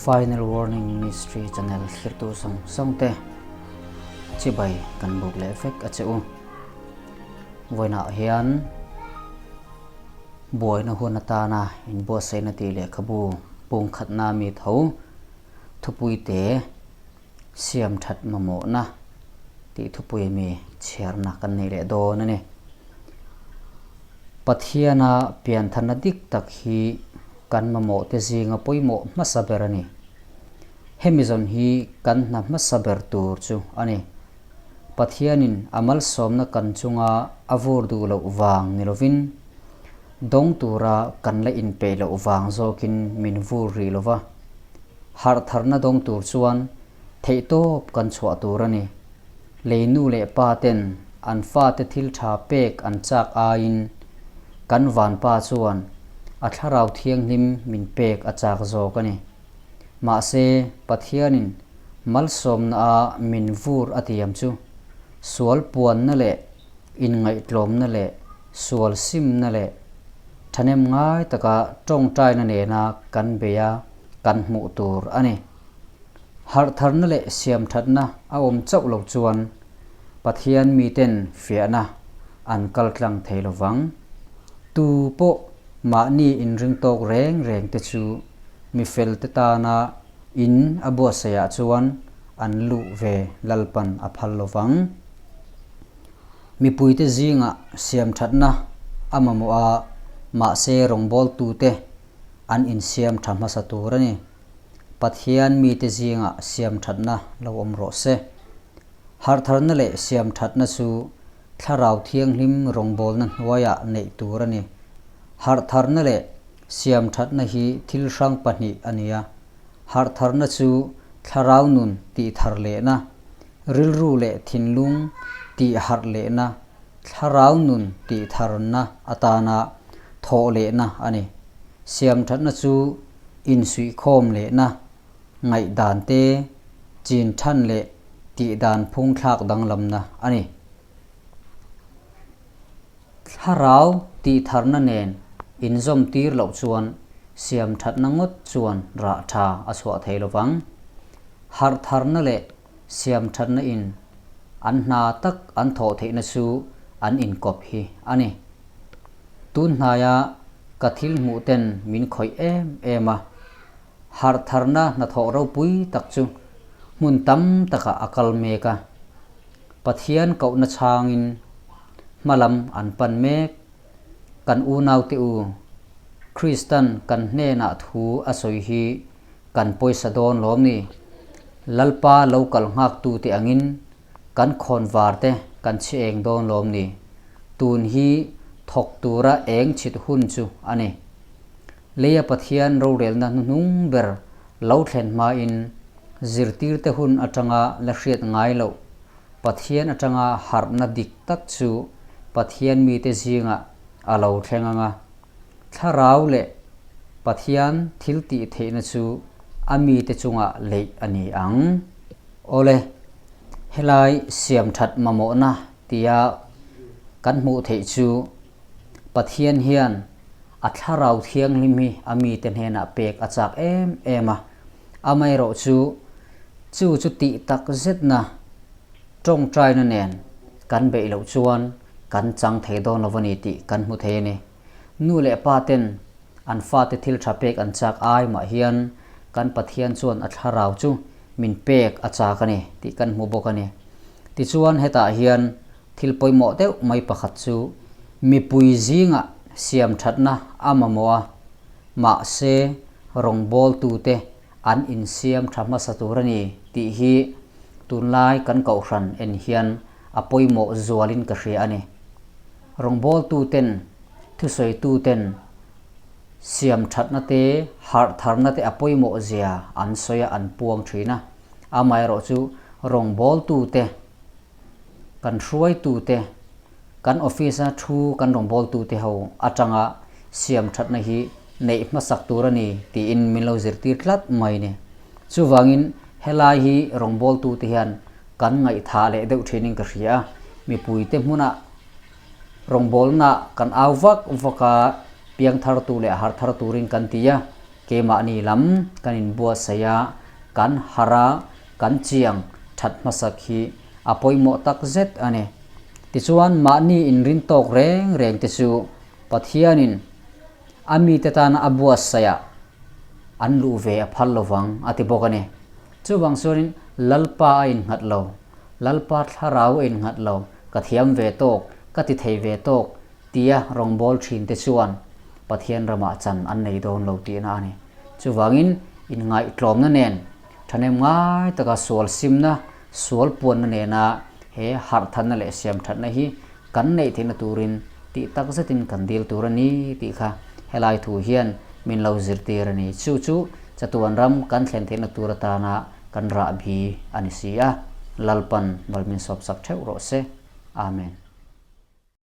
Final Warning Ministry channel thlirtu zawng zawng te chibai kan buk leh vek a che u. Vawiinah hian buaina hun atana inbuatsaihna tih lehkhabu pungkhatna mi tho thupui te siam that mamawhna tih thupui mi chhiarna kan nei leh dawn a ni. Pathiana piantharna dik tak hi kan mamawh te zinga pawimawh hmasa ber a ni. Hemi zawn hi kan hna hmasa ber tur chu a ni. Pathianin a malsawmna kan chunga a vur duh loh vang ni lovin, dawng tura kan la inpeih loh vang zawkin min vur rih lo va. Harh tharna dawng tur chuan theihtawp kan chhuah tur a ni. Lei nu leh pa ten an fate thil tha pek an chak aiin kan vanpa chuan a thlarau thianghlim min pek a chak zawk a ni. Mahse, Pathianin malsawmna a min vur a tiam chu sual puanna leh inngaihtlawmna leh sual simna leh thahnem ngai taka tawngtaina nena kan bei a kan hmuh tur a ni. Harhtharna leh siamthatna a awm chauh lo chuan Pathian miten fiahna an kal tlang thei lo vang. Tu pawh mahni inring tawk reng reng te chu mi fel te tana in a buatsaihah chuan an luh ve Lalpan a phal lo vang. Mipuite zingah siamthatna a mamawh a, mahse rawngbawltute an insiam tha hmasa tur a ni. Pathian mite zingah siamthatna lo awm rawh se. Harhtharna leh siamthatna chu Thlarau Thianghlim rawngbawlna hnuaiah neih tur a ni. Harhtharna leh siamthatna hi thil hrang pahnih a ni a. Harhtharna chu Thlarau nun tihthar lehna, rilru leh thinlung tihharh lehna, Thlarau nun tihtharna atana thawh lehna a ni. Siamthatna chu insuihkhawm lehna, ngaihdan te, chin than leh tihdan phungthlak danglamna a ni. Thlarau tihtharna nen inzawm tir loh chuan siamthatna ngawt chuan rah tha a chhuah thei lovang. Harhtharna leh siamthatna in an hna tak an thawh theihna chu an inkawp hi a ni. Tun hnaia ka thil hmuh ten min khawih em em a, harhtharna hnathawh ropui tak chu hmun tam takah a kal mek a. Pathian kohna chhangin hmalam an pan mek. Kan unaute u, Kristan kan hnenah thu a sawi hi kan pawisa dawn lawm ni? Lalpa lo kal nghaktute angin kan khawnvar te kan chhi eng dawn lawm ni? Tun hi thawk tura eng chhit hun chu a ni. Leia Pathian rorelna hnuhnung ber lo thlen hmain zirtirte hun atanga la hriat ngai loh Pathian atanga harhna dik tak chu Pathian mite zingah a lo thleng ang a. Thlarau leh Pathian thil tih theihna chu a mite chungah leih a ni ang. Awle, helai siam that mamawhna tia kan hmuh theih chu Pathian hian a Thlarau Thianghlim hi a mite hnenah pek a chak em em a. Amaherawh chu, chu chu tih tak zetna tawngtaina nen kan beih loh chuan kan chang thei dawn lo a ni tih kan hmu thei a ni. Nu leh pa ten an fate thil tha pek an chak ai mah hian kan Pathian chuan a thlarau chu min pek a chak a ni tih kan hmu bawk a ni. Tichuan hetah hian thil pawimawh deuh mai pakhat chu mipui zingah siam thatna a mamawh a, mahse rawngbawltute an insiam tha hmasa tur a ni tih hi tunlai kan kohhran en hian a pawimawh zualin ka hria a ni. Rawngbawltuten, thusawi-tuten siam thatna te, harh tharna te a pawimawh zia an sawi a, an puang thin a. Amaherawh chu rawngbawltute, kan hruaitute, kan office-a thu kan rawngbawltute ho atanga siam thatna hi neih hmasak tur a ni tiin min lo zirtir tlat mai ni. Chuvangin helai hi rawngbawltute hian kan ngaihthah leh deuh thinin ka hria a, mipuite hmunah rawngbawlna kan au vak vak a, piangthar tu leh harh thar turin kan ti a. Keimahni lam kan inbuatsaih a, kan harh a, kan chiang that hmasak hi a pawimawh tak zet a ni. Tichuan, mahni inrin tawk reng reng te chu Pathianin a mite tana a buatsaih ah an luh ve a phal lovang a ti bawk a ni. Chuvang chuanin Lalpa a innghat lo, Lalpa thlarau a innghat lo, ka thiam ve tawk, ka ti thei ve tawk tia rawngbâwl ṭhinte chuan Pathian ramah chan an nei dawn lo tihna a ni. Chuvangin inngaihtlawmna nen ṭhahnem ngai taka sual simna, sual puanna nena he harhthanna leh siamṭhatna hi kan neih theihna turin tih tak zetin kan dil tur a ni tih kha helai thu hian min lo zirtir a ni. Chu chu chatuan ram kan thlen theihna tur atana kan rahbi a ni si a, Lalpan mal min sawpsak theuh rawh se. Amen.